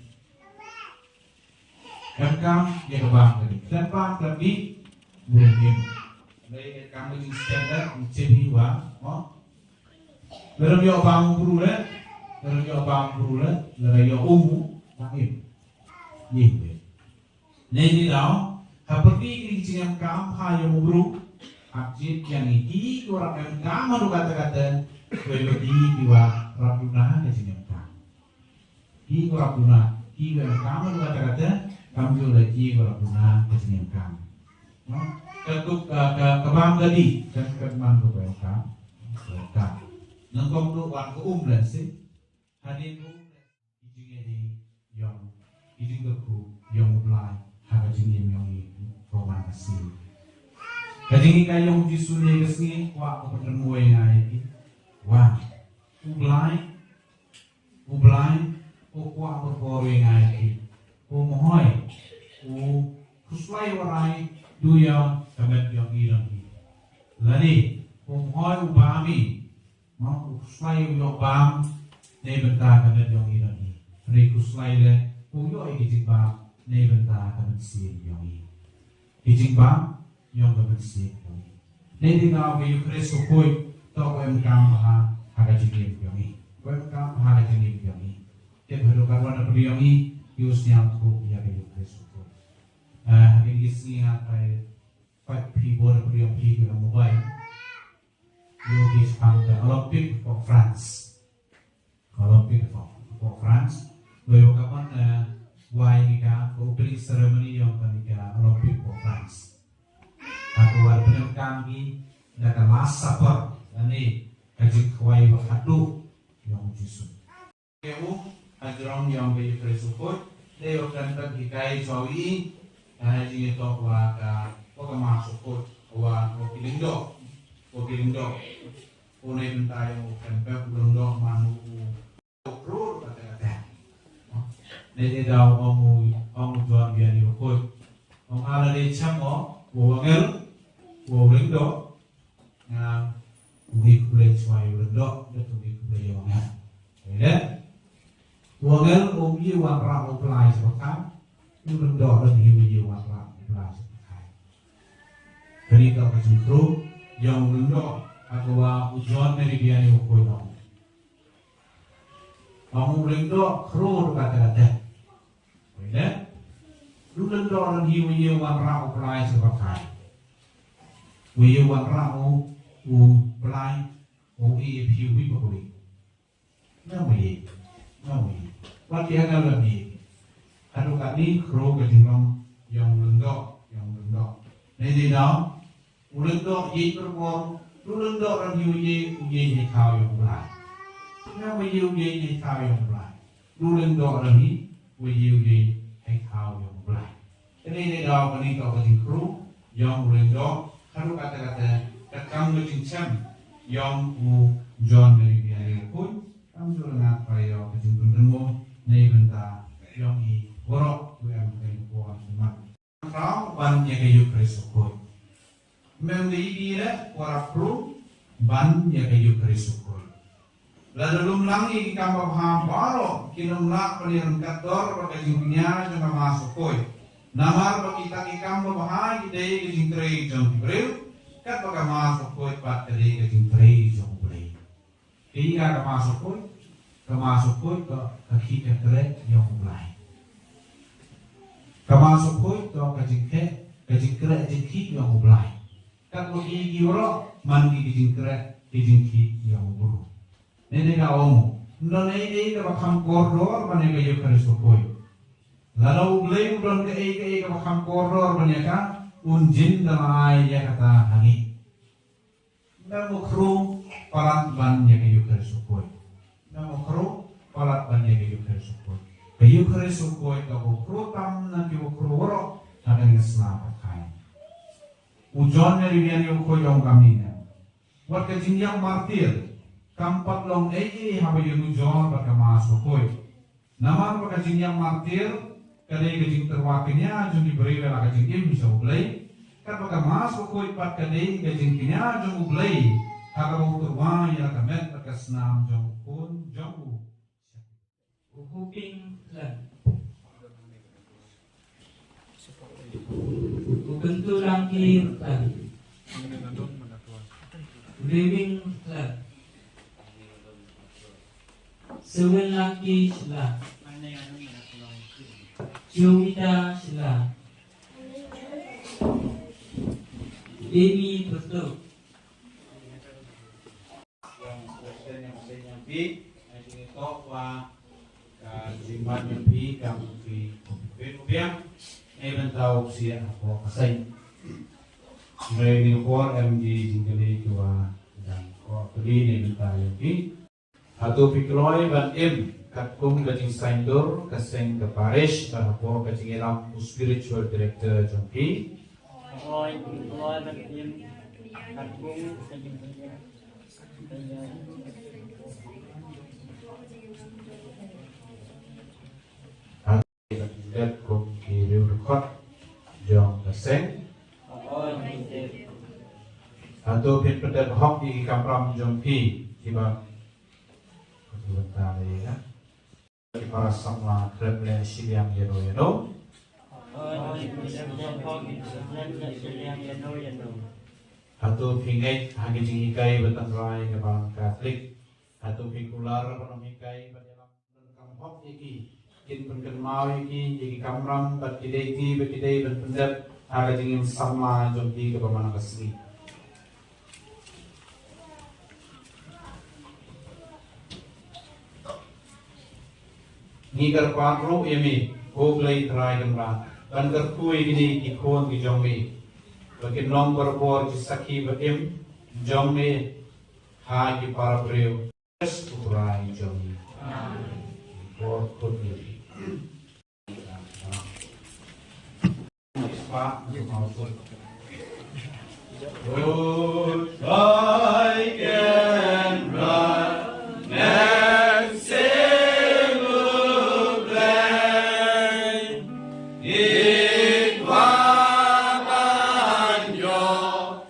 Em kam ïa ka bam ka dih. Khlem bam khlem dih, bun im. Lei em kam ka jingstandard, jingstandard wa, mo? Lada ïoh bam u bru le, lada ïoh bam u bru le, lada ïoh um, tang im. Im. Neini daw, ha pyrthei ki jingem kam ha ïa u bru, hap jied ïa ngi ki, ki warap em kam haduh katta katta, wei ba ki, ki warap duna ka jingem kam. Ki warap duna, ki wa em kam haduh katta katta, kam ju la ki warap duna ka jingem kam. No? Ka tuk, ka, ka, ka bam ka dih, kan, kan man ka wa em kam, wa em kam. Nyngkong tu wan ka um lehse, hadien ka um lehse. Ki jingeh ïong, ki jingkyrkhu ïong u Blai ha ka jingim ïong i, ko man ka sngi. Ka jinghikai ïong u Jisu ne ka sngi, kwah ko pynrem wei ngai ki. Wa u Blai, u Blai, u kwah ko por wei ngai ki. U Mhoi, u khuslai warai, du ïa ka met ïong i dang i. Lane u Mhoi u bam i, Mo, u khuslai u ïoh bam, nei bynta ka met ïong i dang i. Hynrei khuslai le, u ïoh i ki jingbam, nei bynta ka mynsiem ïong i. Ki jingbam, ïong ka mynsiem ïong i. Nei dei na ka Eukharist u khuid, to ko em kam bha, ha ka jingim ïong i. Ko em kam bha ha ka jingim ïong i. Tip haduh katwan na pyrdi ïong i, ïoh sñiawthuh ïa ka Eukharist u khuid. Eh, ha kine ki sngi nga trai, pat phi bor na pyrdi ïong phi ki na mobile. Ïoh ki shaphang ka Olympic for France. Olympic for, for France. Wei wa ka mon, eh, wai ni ka, ka opening ceremony ïong ka ni ka Olympic for France. Ka ka war pyndonkam ki da ka Last Supper, lane ka jingkhwai wa khadduh ïong u Jisu. Ïa u, hajrong ïong ka Eukharist u khuid, dei u kren pep hikai jong i, ha jingïatoh wa ka, wa ka Mass u khuid, wa, wa ki lyngdoh, wa ki lyngdoh. U nei bynta ïong u kren pep u lyngdoh man u, u, u krur kata kata. Nei dei daw ong u, ong u John Vianney u khuid. Ong ala dei cham o, u angel, u lyngdoh, Nga, u ngi khublei chwa ïa u lyngdoh, da u ngi khublei ïa u angel. Ïa u angel, u ngi wanrah u Blai sha pyrthei. U lyngdoh, da u ngi wanrah u Blai sha pyrthei. Kane ka ka jingkyrkhu, ïa u lyngdoh, ha ka wa u John Mary Vianney u khuid ong. Ong u lyngdoh, kyrkhu da ka ka Wei le, du lyngdoh ran hi wei ïa wanrah u Blai sha pyrthei. Wei ïa wanrah u, u Blai, u i ïa phi wei pa wei. Nga wei, nga wei. Wat ïa nga lem ïa. Haduh katne kyrkhu ka jinglong ïong lyngdoh, ïong lyngdoh. Nei dei daw, U lyngdoh ïeit pyrkhat, du lyngdoh ran hi u ïeit, u ïeit hei thaw ïong u Blai. Nga ba ïeit u ïeit hei thaw ïong u Blai. Du lyngdoh ran hi, u ïeit u ïeit hei thaw ïong u Blai. Kane ne daw kane ka ka jingkyrkhu, ïong u lyngdoh, haduh katta katta, ka kam ka jingchem, ïong u John Mary Vianney u khuid, kam ju la ngat pa ïong ka jingpynrem mo, nei bynta, ïong i, waroh, u em ka jingkyrkhu, Tang ban ïa ka Eukharist u khuid. Mem da ïa ki re, warap pru, ban ïa ka Eukharist u khuid. Lada lum lang ïa ki kam babha baroh, kin ym lah ban ïa ryngkat dor bad ka jingkñia jong ka Mass u khuid. Namar ba kita ki kam babha ki dei ka jingtrei jong ki briew, katba ka Mass u khuid pat ka dei ka jingtrei jong U Blei. Kaei ka Mass u khuid, ka Mass u khuid ka, ka khih ka trei ïong U Blai. Ka Mass u khuid ka, ka jingkheh Ka jingkhreh jingkhih ïa U Blei. Katba ki ki waroh man ki ki jingkhreh ki jingkhih ïa u briew. Nene ka ong, ym don ei ei kaba kham kordor ban ïa ka Ïukharist bakhuid. Lada U Blei u don kaei kaei kaba kham kordor ban ïa ka, un jin da la ai ïa kata ha ngi. Mem u khru palat ban ïa ka Ïukharist bakhuid. Mem u khru palat ban ïa ka Ïukharist bakhuid. Ka Ïukharist bakhuid ka u khru tam na ki u khru waroh ha ka ngisna pakai. U John Merivian u khuid ong kumne. Wat ka jingïap martir kam pat long ei ei haba ïa u John bad ka Mass bakhuid. Namar ba ka jingïap martir ka dei ka jingtyrwa kñia jong ki briew ïa la ka jingim sha U Blei. Katba ka Mass bakhuid pat ka dei ka jingkñia jong U Blei ha kaba u tyrwa ïa la ka met bad ka snam jong u Khun jong u. U Hoping Khlem. U Kyntu Langki Khlem. U Living Khlem. Sewin Langki Shylla. Jovita Shylla. Amy Pyrtuh. Ïa u President ïa u Seng ïa phi, ai jingïatoh ba ka jingmut ïa phi kam phi phin u biang. Ai bynta u ksiah hapoh ka seng. Hynrei ni por em ki jingkylli kiwa dang koh kylli, ai bynta ïa phi. Hato phi kloi ban im katkum ka jingsaiñdur ka seng ka parish bad hapoh ka jingïalam u spiritual director jong phi? Hooid, phi kloi ban im katkum ka jingsaiñdur. Hato phi dep kum ki riew dkhot jong ka seng? Hato phin pyndep hok ïa ki kamram jong phi kiba, hato bynta ïa ka ki para samla khlem leh shiliang ïano ïano? Hato phi ngeit ha ki jinghikai ba tynrai ka Balang Katholik? Hato phi kular ban ym hikai ban ïalam? Donkam hok ïa ki, kin pynkynmaw ïa ki ïa ki kamram bad ki dei ki ba ki dei ban pyndep ha ka jingim samla jong ki kaba man la ka sngi. Ngi kyrpad ruh ïa me, ko Blei Trai Kynrad, ban kyrkhu ïa kine ki khun ki jong me ba kin long barabor ki sakhi ba im jong me ha ki para briew. Khrist u Trai jong ngi. Amen. Bor khun ngi. Goodbye, Kynrad, men sing u Blei, i kwah ban ïoh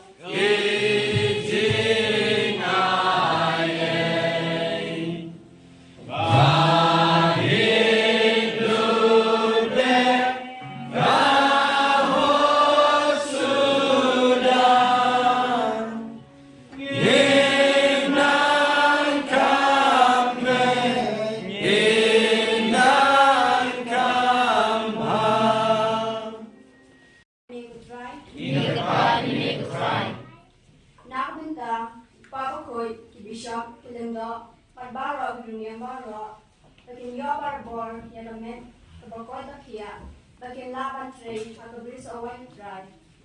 Ïa me ko Trai. Ïa me ko Trai. Na ka bynta u Kpa Bakhuid, ki bishop, ki lyngdoh bad baroh ki riewniam baroh, ba kin ïoh barabor ïa ka met kaba koit ba khiah, ba kin lah ban trei ha ka bri sohwai ko Trai.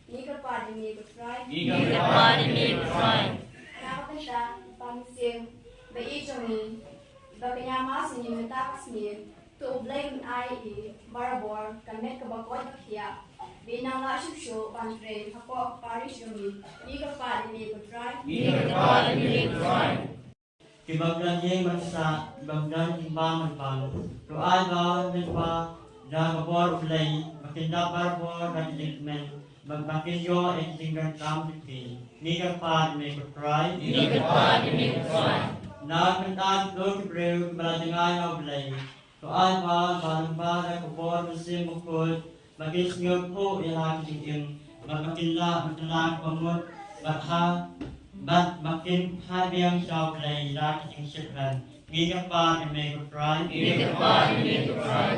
Ngi kyrpad ïa me ko Trai. Ngi kyrpad ïa me ko Trai. Na ka bynta u Mynsiem Baieit jong ngi, ba ka ñiam mass ïa ngi mynta ka sngi, to U Blei un ai ïa i barabor ka met kaba koit ba khiah, ba in nang lah shuh shuh ban trei hapoh ka parish jong ngi. Ngi kyrpad ïa me ko Trai. Ngi kyrpad ïa me ko Trai. Kiba khlem ïeng ban sah, kiba khlem ïeng ban bam, to ai ba wan mynba da ka bor U Blei ba kin dap barabor da ka jingkmen, ba, ba kin ïoh ïa ka jingdonkam jong ki. Ngi kyrpad ïa me ko Trai. Ngi kyrpad ïa me ko Trai. Na ka bynta ki briew kiba la jngai ha U Blei, to ai ba, ba lyngba da ka bor u Mynsiem Bakhuid, ba kin sngewthuh ïa la ka jingim, ba, ba kin lah, ba kin lah ka mut, ba ha, ba, ba kin phai biang sha U Blei ïa la ka jingshit ren. Ngi kyrpad ïa me ko Trai. Ngi kyrpad ïa me ko Trai.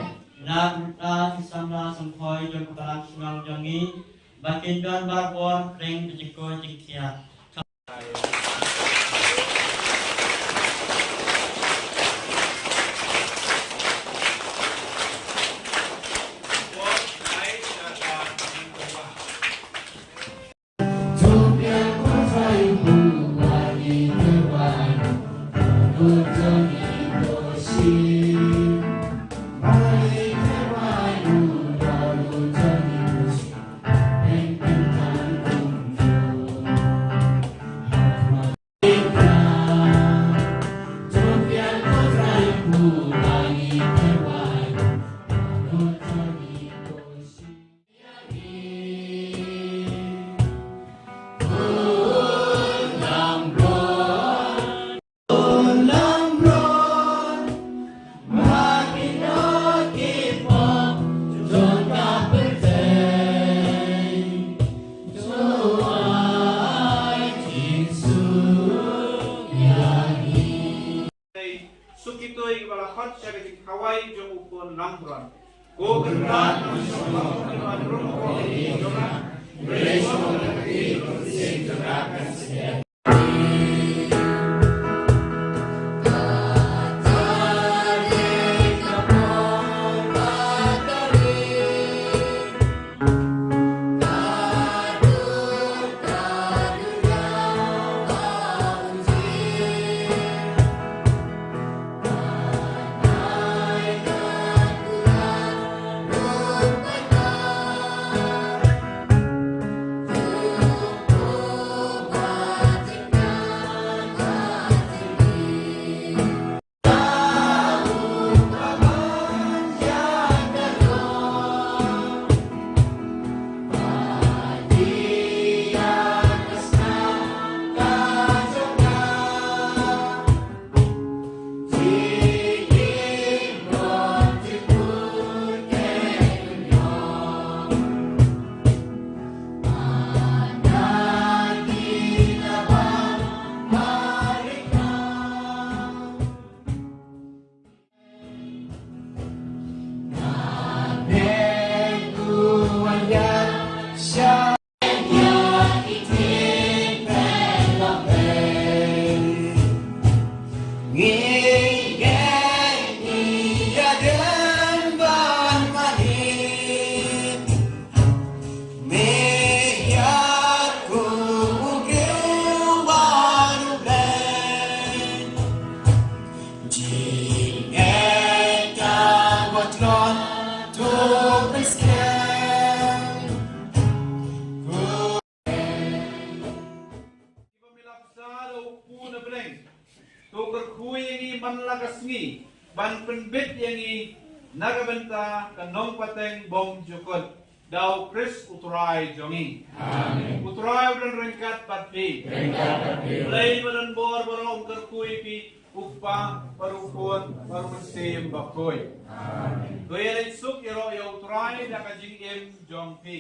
Na ka bynta ki samla samkhoi jong ka balang shnong jong ngi, ba kin don barabor, pdeng ka jingkhuid jingkhiah. Sukitoi kiba la khot sha ka jingkhawai jong u Khun Langbrot. Ko Kynrad, Kiba me la bsa da u Kpu na bneng, to kyrkhu ïa ngi man la ka sngi, ban pynbit ïa ngi na ka bynta ka nongpateng bymjukut, da u Khrist u Trai jong ngi. Amen. U Trai u don ryngkat bad phi. Ryngkat bad phi. Blei ba don bor baroh un kyrkhu ïa phi, u Kpa bad u Khun bad u Mynsiem Bakhuid. Amen. To ïa leit suk ïaroh ïa u Trai da ka jingim jong phi.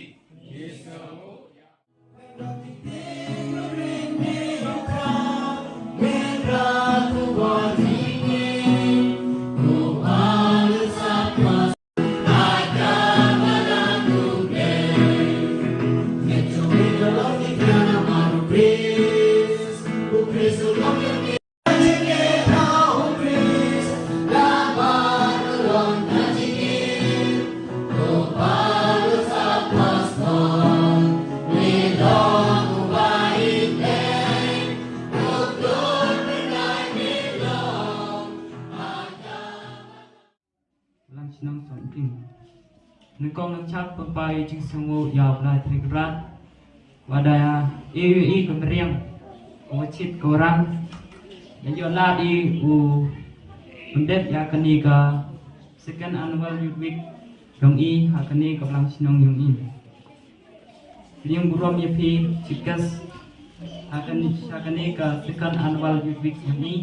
Lang shnong song ting. Nyngkong nyngkong pynpaw ïa ka jingsngewnguh ïa U Blei Trai Kynrad. Wat la ïa ïohi ka mariang, ka wachit ka warang, la ïoh lad ïa u pyndep ïa kane ka second annual Youth Week jong i ha kane ka balang shnong jong i. Pdiang burom ïa phi Chief Guest ha kane, ha kane ka second annual Youth Week jong i.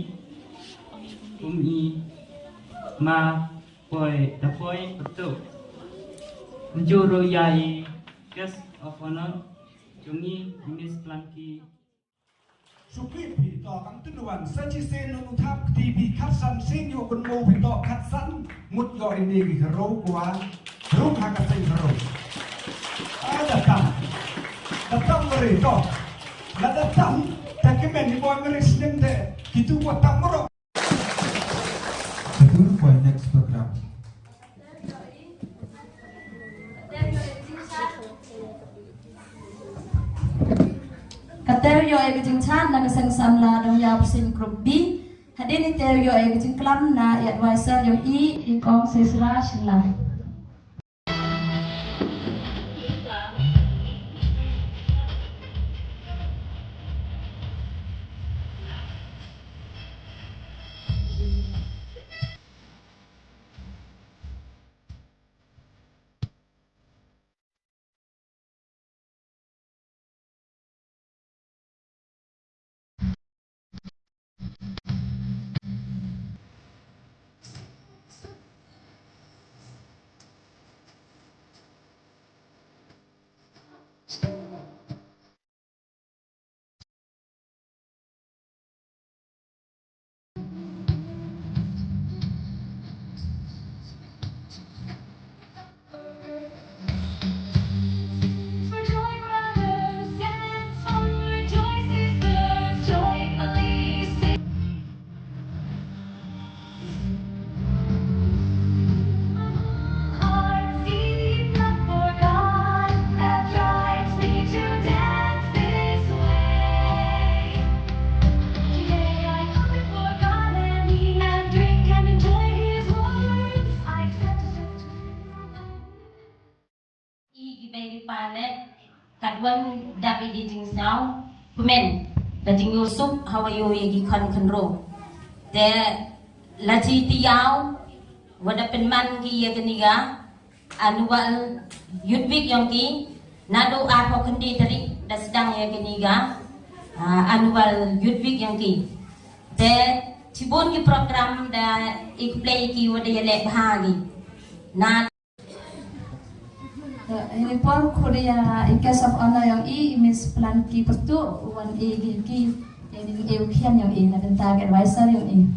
Kum i ma poi da poi pyrthei. Kumjuh ruh ïa i Guest of Honor jong i, i Miss Planki. Shu phi phi to kam tynwan sa chi sen nu thap kti phi khatsan sen yu kun mo phi to khatsan mut yo ini ki hero kwa rung ha ka sen hero. Ada tam. Datang mari to. La datang, ta ki men ni boy mari snem te. Kitu ko tang maro. Betul boy next program. Ka teu ïoh ïa ka jingchat na ka seng samla Dong Ïa Psin Group B. Hadien i teu ïoh ïa ka jingklam na i advisor ïong i, i Kong Sesra Shylla. I ki bei ki pa leh, kat wan dap i ki jingsngew kmen, da jingïohsuk ha wa ïoh ïa ki khon khynroo. Te la ji ti ïaw wa da pynman ki ïa kani ka Annual Youth Week ïong ki, naduh arphew khyndai tarik da sdang ïa kani ka, ah, Annual Youth Week ïong ki. Te shibun ki program da i kplay ki wa da ïaleh bha ki. Na Ini por khuria i guest of honor ïong i, i Miss Planki Pyrtuh, wan i ki ki, ini i u khian ïong i na bynta ka advisor ïong i.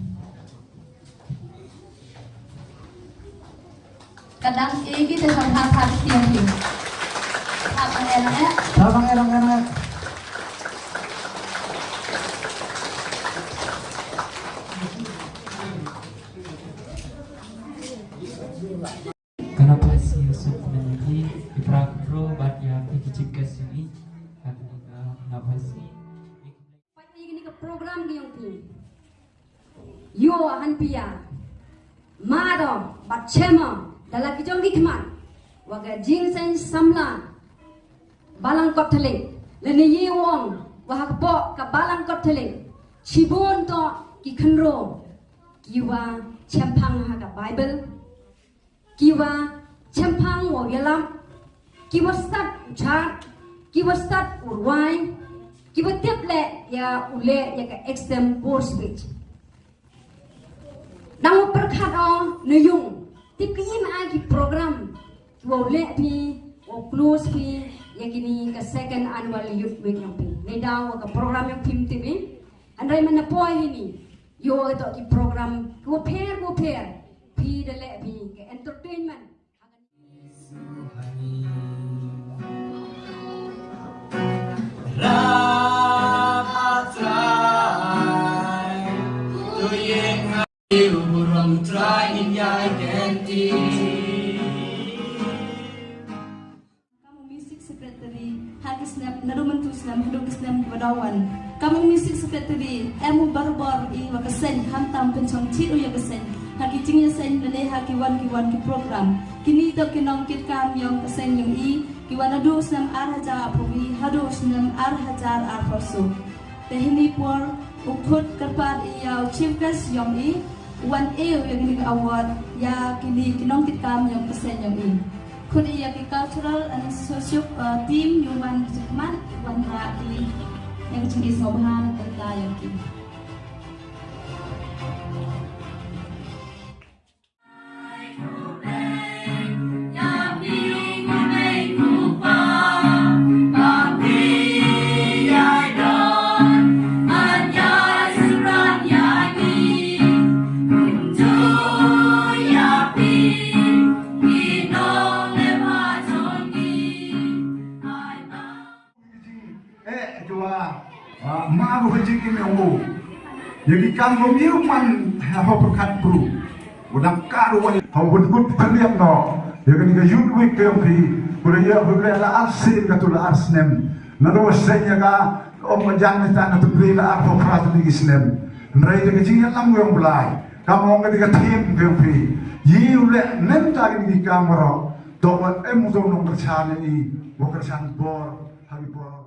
Kadang i ki te sam ha ha ki ïong i. Ha bang ïa na ïa. Ha bang ïa na ïa. Ka na pasi suk na ni ki, i pra kro bat ïa ki ki chip ka sini. Ka ni ka na pasi. Pat ni ka program ki ïong ki. Ïoh han pia. Mado, bat chema, da la ki jong ki khmat. Wa ka jingseng samla. Balang Kot Thylliej. Lane ïoh ong, wa ha ka pok ka Balang Kot Thylliej. Shibun to ki khynroo. Ki wa chemphang ha ka Bible. Ki wa chemphang wa ïalap, ki wa stad u chad, ki wa stad u rwai, ki wa tip leh ïa u leh ïa ka extempore speech. Nang u pyrkhat o ne yung, tip ki im ai ki program, ki wa u leh phi, wa u close phi, ïa kini ka second annual youth week ïong phi. Ne daw wa ka program ïong phi tip i, hynrei man na poi hini, ïoh to ki program, ki wa pher, wa pher, phi da leh phi, ka entertainment. Kam u music secretary ha ki snem, naduh mynta u snem haduh ki snem ba daw wan. Kam u music secretary, em u barabor i wa ka seng, khamtam pynshong chit u ïa ka seng ha ki jingïaseng lane ha ki wan ki wan ki program. Kini toh ki nongkitkam ïong ka seng ïong i, ki wan naduh u snem ar hajar arphew wi haduh u snem ar hajar arphew saw. Te hini por u khut kyrpad ïa u chief guest ïong i, u wan ïa u ïa kini ka award ïa kini ki nongkitkam ïong ka seng ïong i. Khut ïa ki cultural and social, uh, team ïong wan ki khmat wan ha ki ïa ki jingïaseng bha na ka ta ïong ki. Ah, ma ruh ha jingim ïa u. Ïa ki kam kum ïa u man ha hop khat pru. U dang ka ruh wa ha u bun kut pynliam noh. Ïa kani ka Youth Week ka ïong phi. Ku da ïa u leh la ar sien ka tu la ar snem. Na ruh wa seng ïa ka ong ma jan ni ta na tu phi la ar phew phra tu ki snem. Hynrei da ka jingïalam u ïong Blai. Kam ong ka dei ka theme ka ïong phi. Ïa u leh nem ta kini ki kam baroh. To wa em u to nongkyrshan ïa i. Wa kyrshan bor ha ki bor.